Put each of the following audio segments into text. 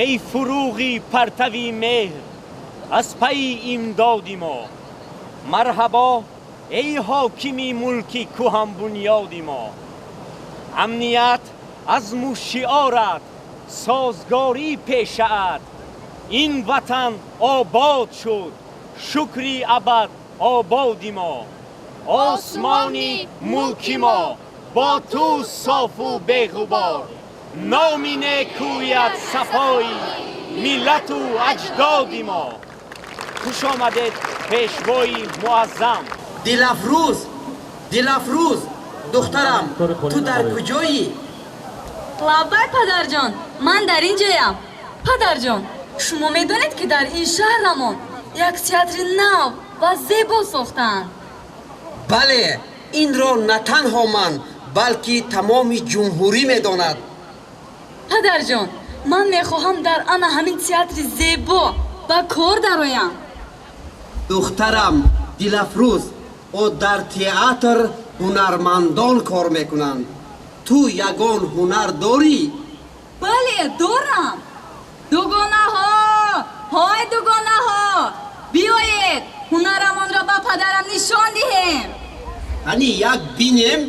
Эй фуруғи партави меҳр аз пайи имдоди мо, марҳабо эй ҳокими мулки кӯҳанбунёди мо. Амният азму шиорат, созгорӣ пешаат, ин ватан обод шуд, шукри абад ободи мо. Осмони мулки мо бо ту софу беғубор, номи некӯят сафои миллату аҷдоди мо. Хуш омадед, пешвои муаззам. Дилафрӯз, Дилафрӯз, духтарам, ту дар куҷоӣ? Лаббай, падарҷон, ман дар ин ҷоям. Падарҷон, шумо медонед, ки дар ин шаҳрамон як театри нав ва зебо сохтаанд? Бале, инро на танҳо ман, балки тамоми ҷумҳурӣ медонад. Падарҷон, ман мехоҳам дар ана ҳамин театри зебо ба кор дароям. Духтарам Дилафрӯз, о дар театр ҳунармандон кор мекунанд. Ту ягон ҳунар дорӣ? Бале, дорам. Дугонаҳо, ҳой, дугонаҳо, биёед, ҳунарамонро ба падарам нишон диҳем. Ани як бинем.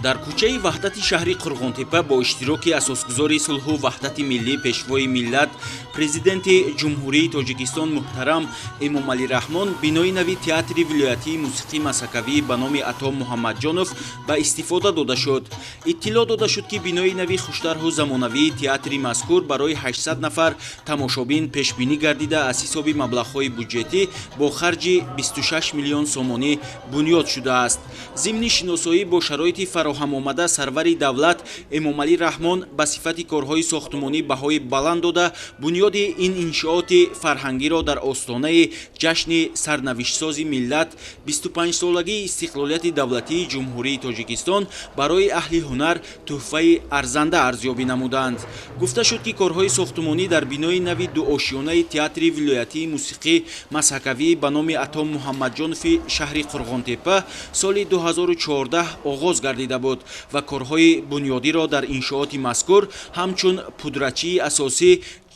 Дар кӯчаи Ваҳдати шаҳри Қурғонтеппа бо иштироки асосгузори сулҳу ваҳдати миллӣ, пешвои миллат, президенти Ҷумҳурии Тоҷикистон муҳтарам Эмомалӣ Раҳмон бинои нави театри вилоятии мусиқӣ масакавӣ ба номи Ато Муҳаммадҷонов ба истифода дода шуд. Иттилоъ дода шуд, ки бинои нави хуштарҳу замонавии театри мазкур барои 800 нафар тамошобин пешбинӣ гардида, аз ҳисоби маблағҳои буҷетӣ бо харҷи 26 миллион сомонӣ бунёд шудааст. Зимни шиносоӣ бо шароити фароҳам омада, сарвари давлат Эмомалӣ Раҳмон ба сифати корҳои сохтмонӣ баҳои баланд дода, бунёди ин иншооти фарҳангиро дар остонаи ҷашни сарнавиштсози миллат, 25-солагии истиқлолияти давлатии Ҷумҳурии Тоҷикистон барои аҳли ҳунар тӯҳфаи арзанда арзёбӣ намуданд. Гуфта шуд, ки корҳои сохтмонӣ дар бинои нави дуошёнаи театри вилоятии мусиқӣ масҳакавӣ ба номи Ато Муҳаммадҷонови шаҳри Қурғонтеппа соли 2014 оғоз гардида буд ва корҳои бунёдиро дар иншооти мазкур ҳамчун пудрачии асосӣ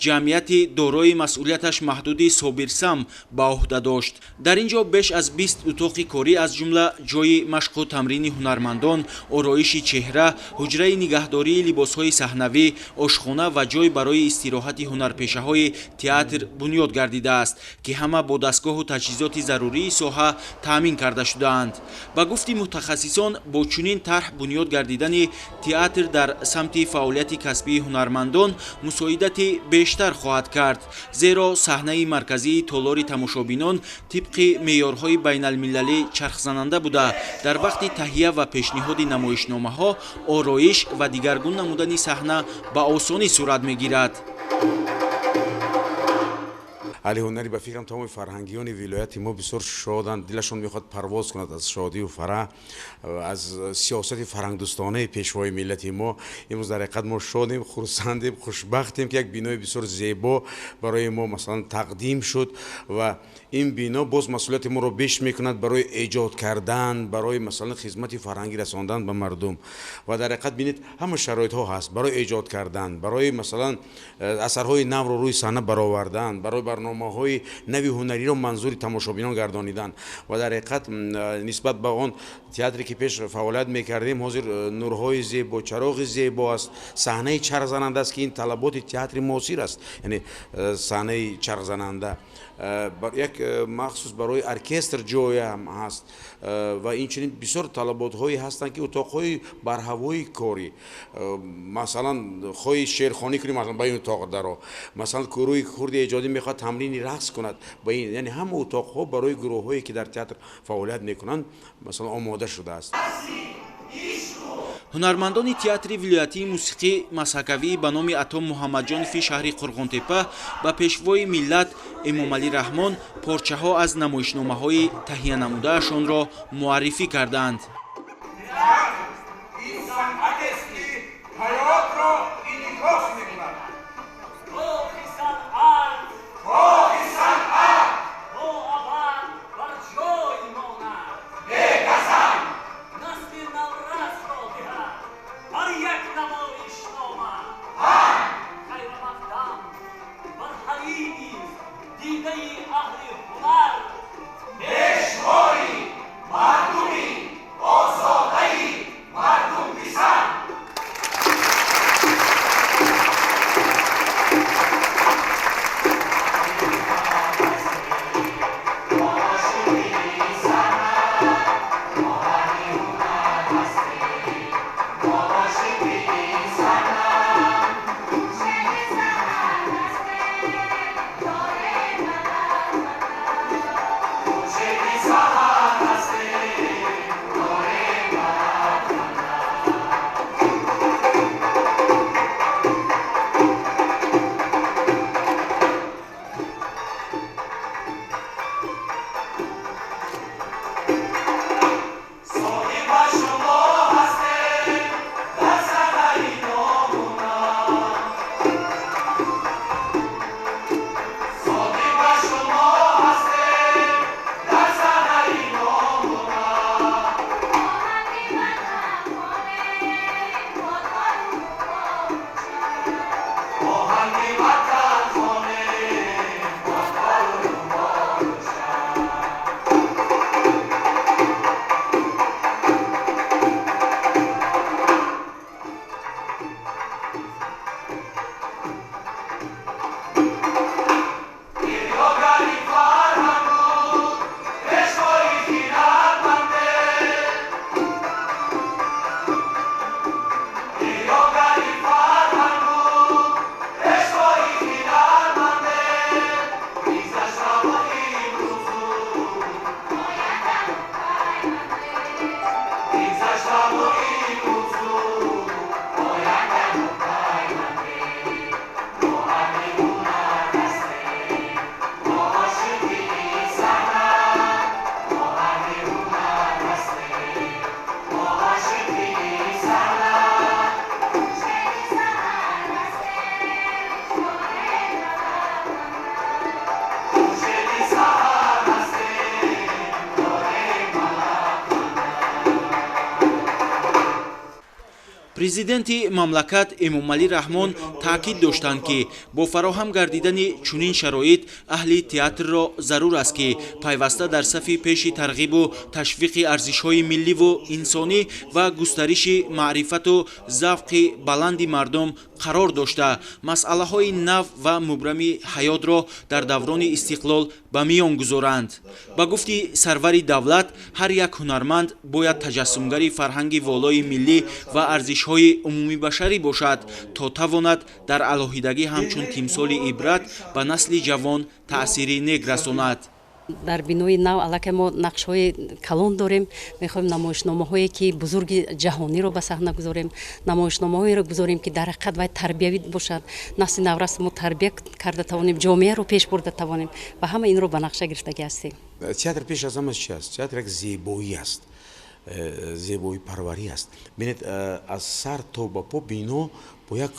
ҷамъияти дорои масъулияташ маҳдуди Собирсам ба ӯҳда дошт. Дар ин ҷо беш аз 20 утоқи корӣ, аз ҷумла ҷойи машқу тамрини ҳунармандон, ороиши чеҳра, ҳуҷраи нигаҳдории либосҳои саҳнавӣ, ошхона ва ҷой барои истироҳати ҳунарпешаҳои театр бунёд гардидааст, ки ҳама бо дастгоҳу таҷҳизоти зарурии соҳа таъмин карда шудаанд. Ба гуфти мутахассисон, бо чунин тарҳ бунёд гардидани театр дар самти фаъолияти касбии ҳунармандон мусоидати бештар хоҳад кард, зеро саҳнаи марказии толори тамошобинон тибқи меъёрҳои байналмилалӣ чархзананда буда, дар вақти таҳия ва пешниҳоди намоишномаҳо ороиш ва дигаргун намудани саҳна ба осонӣ сурат мегирад. Аҳли ҳунари, ба фикрам, тамоми фарҳангиёни вилояти мо бисёр шоданд, дилашон мехоҳад парвоз кунад аз шодию фараҳ, аз сиёсати фарҳангдӯстонаи пешвои миллати мо. Имрӯз дар ҳақиқат мо шодем, хурсандем, хушбахтем, ки як бинои бисёр зебо барои мо, масалан, тақдим шуд ва ин бино боз масъулияти моро беш мекунад барои эҷод кардан, барои, масалан, хизмати фарҳангӣ расондан ба мардум. Ва дар ҳақиқат, бинед, ҳама шароитҳо ҳаст барои эҷод кардан, барои, масалан, асарҳои навро рӯи саҳна баровардан, барои намоишномаҳои нави ҳунариро манзури тамошобинон гардонидан. Ва дар ҳақиқат нисбат ба он театре ки пеш фаъолият мекардем, ҳозир нурҳои зебо, чароғи зебо аст, саҳнаи чархзананда аст, ки ин талаботи театри муосир аст, яъне саҳнаи чархзананда, як махсус барои оркестр ҷоям ҳаст ва инчунин бисёр талаботҳое ҳастанд, ки утоқҳои барҳавои корӣ, масалан хоҳӣ шеърхонӣ кунӣ, масалан ба ин утоқ даро, масалан гурӯҳи хурди эҷодӣ мехоҳад тамрини рақс кунад, ба ин, яъне ҳама утоқҳо барои гурӯҳҳое ки дар театр фаъолият мекунанд, масалан омода шудааст. Ҳунармандони театри вилоятии мусиқӣ масҳакавӣ ба номи Ато Муҳаммадҷонови шаҳри Қурғонтеппа ба пешвои миллат Эмомалӣ Раҳмон порчаҳо аз намоишномаҳои таҳиянамудаашонро муаррифӣ карданд. Президенти мамлакат Эмомалӣ Раҳмон таъкид доштанд, ки бо фароҳам гардидани чунин шароит аҳли театрро зарур аст, ки пайваста дар сафи пеши тарғибу ташвиқи арзишҳои милливу инсонӣ ва густариши маърифату завқи баланди мардум қарор дошта, масъалаҳои нав ва мубрами ҳаётро дар даврони истиқлол ба миён гузоранд. Ба гуфти сарвари давлат, ҳар як ҳунарманд бояд таҷассумгари фарҳанги волои миллӣ ва арзишҳои умумибашарӣ бошад, то тавонад дар алоҳидагӣ ҳамчун тимсоли ибрат ба насли ҷавон таъсири нек расонад. Дар бинои нав аллакай мо нақшҳои калон дорем. Мехоҳем намоишномаҳое ки бузурги ҷаҳониро ба саҳна гузорем, намоишномаҳоеро гузорем, ки дар ҳақиқат вай тарбиявӣ бошад, насли наврас мо тарбия карда тавонем, ҷомеаро пеш бурда тавонем ва ҳама инро ба нақша гирифтагӣ ҳастем. Театр пеш аз ҳама чи аст? Театр як зебоӣ аст, зебоипарварӣ аст. Бинед, аз сар то ба по бино бо як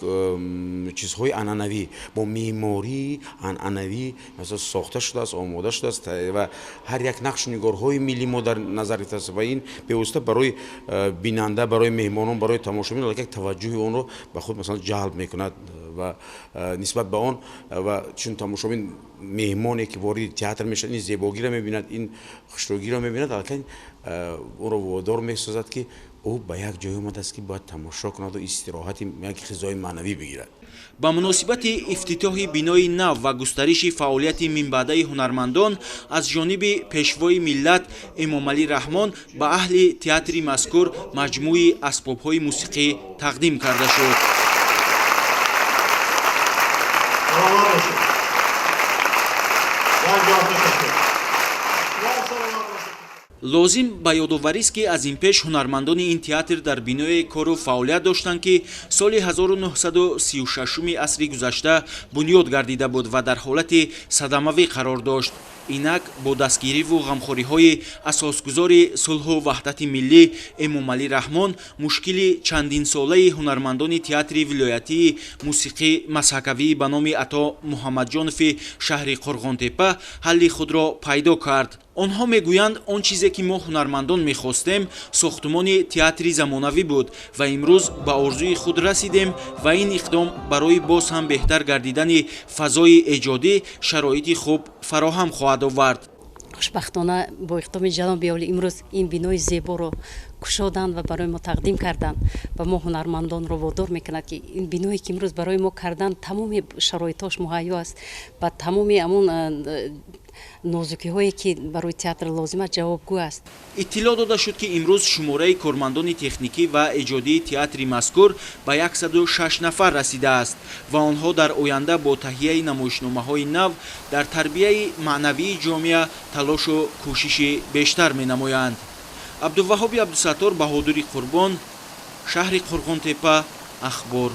чизҳои анъанавӣ, бо меъмории анъанавӣ масалан сохта шудааст, омода шудааст ва ҳар як нақшу нигорҳои миллӣ мо дар назар гирифтааст ва ин бевосита барои бинанда, барои меҳмонон, барои тамошобин як таваҷҷӯҳи онро ба худ масалан ҷалб мекунад. Ва нисбат ба он ва чун тамошобин, меҳмоне ки вориди театр мешавад, ин зебогиро мебинад, ин хушрӯгиро мебинад, аллакай ӯро водор месозад, ки ӯ ба як ҷое омадааст, ки бояд тамошо кунаду истироҳати, як ғизои маънавӣ бигирад. Ба муносибати ифтитоҳи бинои нав ва густариши фаъолияти минбаъдаи ҳунармандон аз ҷониби Пешвои миллат Эмомалӣ Раҳмон ба аҳли театри мазкур маҷмӯи асбобҳои мусиқӣ тақдим карда шуд. Лозим ба ёдоварист, ки аз ин пеш ҳунармандони ин театр дар биное кору фаъолият доштанд, ки соли 1936 асри гузашта бунёд гардида буд ва дар ҳолати садамавӣ қарор дошт. Инак бо дастгириву ғамхориҳои асосгузори сулҳу ваҳдати миллӣ Эмомалӣ Раҳмон мушкили чандинсолаи ҳунармандони театри вилоятии мусиқӣ масҳакавӣ ба номи Ато Муҳаммадҷонови шаҳри Қурғонтеппа ҳалли худро пайдо кард. Онҳо мегӯянд, он чизе ки мо ҳунармандон мехостем, сохтумони театри замонавӣ буд ва имрӯз ба орзуи худ расидем ва ин иқдом барои боз ҳам беҳтар гардидани фазои эҷодӣ шароити хуб фароҳам хоҳад овард. Хушбахтона, бо иқдоми ҷаноби олӣ имрӯз ин бинои зеборо кушоданд ва барои мо тақдим карданд ва мо ҳунармандонро водор мекунад, ки ин биное ки имрӯз барои мо карданд, тамоми шароитҳош муҳайё аст ва тамоми ҳамон нозукиҳое ки барои театр лозим аст, ҷавобгӯ аст. Иттилоъ дода шуд, ки имрӯз шумораи кормандони техникӣ ва эҷодии театри мазкур ба 106 нафар расидааст ва онҳо дар оянда бо таҳияи намоишномаҳои нав дар тарбияи маънавии ҷомеа талошу кӯшиши бештар менамоянд. Абдуваҳоби Абдусаттор, Баҳодури Қурбон, шаҳри Қурғонтеппа, Ахбор.